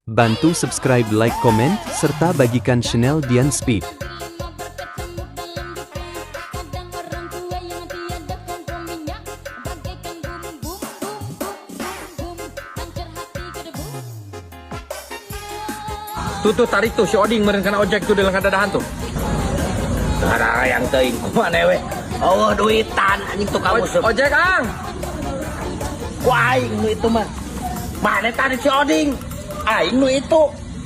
Bantu subscribe, like, komen, serta bagikan channel Dian Speed. Tuh tuh tarik tuh si Oding meureun kana ojek tuh dalam dadahan tuh. Ada yang teuing kumaha we. Oh, duitan anjing tukang useup. Ojek Ang. Ku aing nu itu mah. Mana tadi si Oding? Aing nu itu.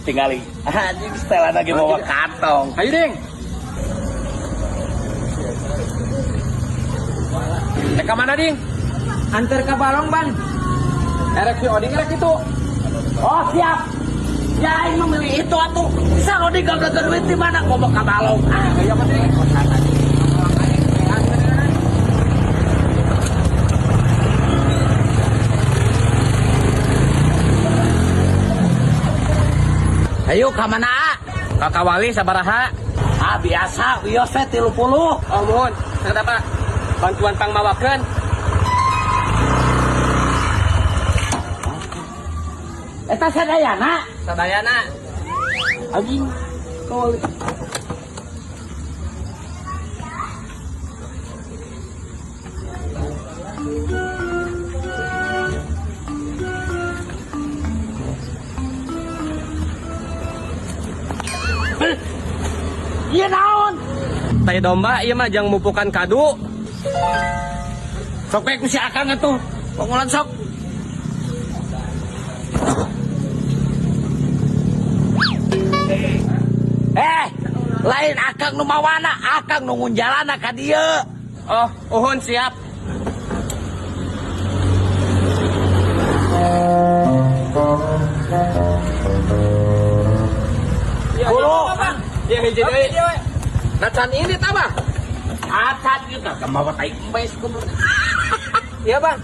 Tingali. Anjing setelan lagi bawa kantong. Ayo Ding. Eh ka mana Ding? Antar ke balong bang. Erek si Oding erek itu. Oh, siap. Ya aing mah milih itu atuh. Sang Oding gak duit di mana ngomong ka balong. Ah, Ayo apa Ding? Ayo ka mana? Ah? Kakak Wali sabaraha. Ah, biasa wios we 30. Oh mohon, kenapa? Bantuan pang mawakeun. Eta sadayana. Sadayana. Anjing. Kawali. Iya naon? Tai domba ieu mah jang mupukan kadu. Sok we ku si Akang atuh. Pangulan sok. Eh, lain Akang nu mawana, Akang nu ngunjalana ka dieu. Oh, uhun siap. Kulo. Ya hiji deui. Nah can ini tah Bang. Acan ieu tah mawa tai embes kudu. Iya bang.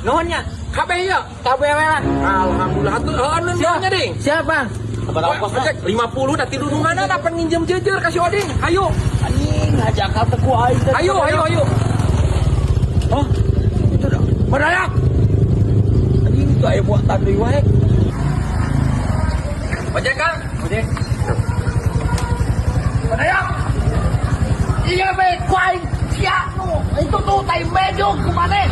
Nuhunnya. Kabeh ieu. Kabeh we lah. Alhamdulillah atuh heuh nuhunnya ding. Siap bang. Ojek 50 da tidurunganna da pan nginjem jeujeur ka si Oding. Ayo, Anjing ngajakal teh ku aing teh. ayo, ayo, ayo. Oh, itu dah. Badayak. Anjing itu aya buatan deui wae. Ojek Kang. Ojek. Badayak. Iya be, ku aing sia nu. Itu tuh tai mejo ku maneh.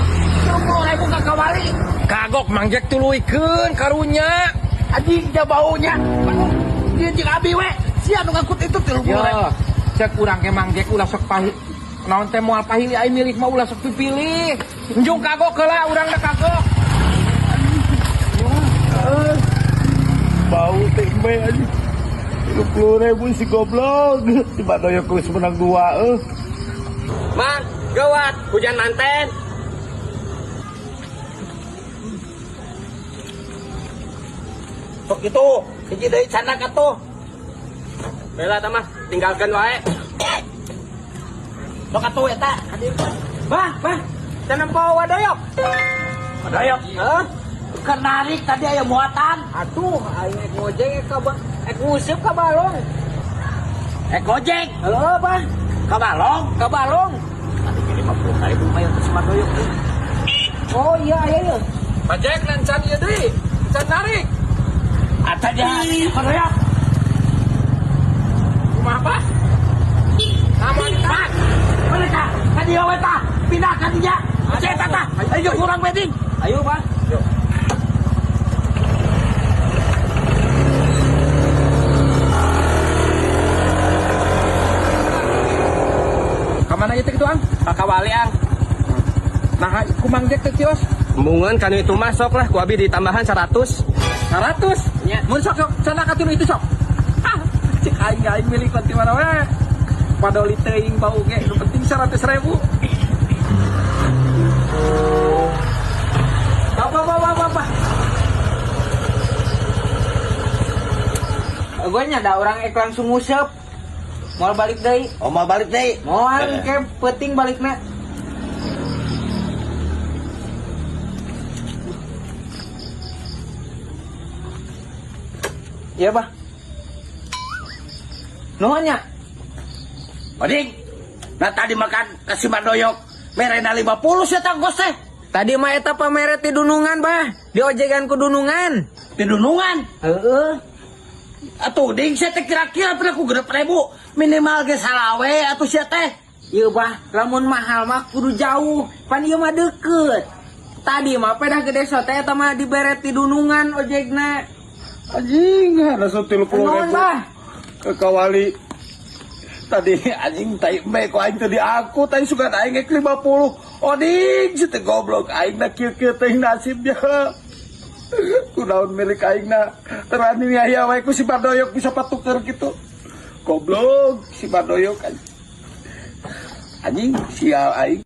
30.000 ka kawali. Kagok Mang Jack tuluykeun karunya. Anjing dia baunya. Aduh, dia jeung abi we. Sia nu ngangkut itu 30.000. Ya, cek urang ke Mang Jack ulah sok pahit. Naon teh moal pahili aing milik mah ulah sok pipilih. Njung kagok heula urang da kagok. Bau tempe anjing. 30.000 si goblok. Di Badoyok geus menang dua euy. Mang, gawat, hujan manten. Sok itu, hiji deui canak atuh. Bela tah mah, tinggalkeun wae. Sok atuh eta. Bang, bang. Can nempo wadoyok. Badoyok. Hah? Keur narik tadi aya muatan. Aduh, aing ek ngojek ek ka ek nguseup ka balong. Eh gojek Halo bang. ka balong. Ka balong. Tadi jadi 50.000 mah yang Badoyok euy. Oh iya iya iya. Mang Jack nan can ieu deui. Can narik. Ata dia Badoyok. Kumaha apa? Nama Bang, mana ka? Ka dieu we tah. Pindah ka dinya. Cek eta tah. Ayo kurang beding. Ayo bang. Ka mana ieu teh kitu Ang? Ka Kawali Ang. Nah, ku Mang Jack teh kios. Embungeun kanu itu mah sok lah ku abi ditambahan 100. 100? Nya. Mun sok sok cenah ka itu sok. Ah, cek aing aing milik di mana we. Padoli teuing bau ge, nu penting 100.000. Apa apa apa apa. Gue nya ada orang ek langsung nguseup. Mau balik deui. Oh, mau balik deui. Moal ke peuting balikna. Iya, Bah. Nuhun nya. Oding. Nah tadi makan ka si Badoyok merena 50 sia tah gos teh. Tadi mah eta pamere ti dunungan, Bah. Diojegan ku dunungan. Di dunungan. Heeh. Atuh ding sia teh kira-kira pira ku 6.000 minimal ge 25 atuh sia teh. Iya, Bah, lamun mahal mah kudu jauh. Pan ieu mah deket. Tadi mah pedah gede sote eta mah dibere ti dunungan ojekna. Anjing, langsung 30 Nuhun, ribu Bah. ke kawali. Tadi anjing tai embe ku aing teh diangkut aing sugan aing ek 50. Oding si teh goblok aing na kieu-kieu teh nasibnya. Kunaon milik aing na terani aya wae ku si Badoyok bisa patuker gitu. Goblok si Badoyok anjing. Anjing sial aing.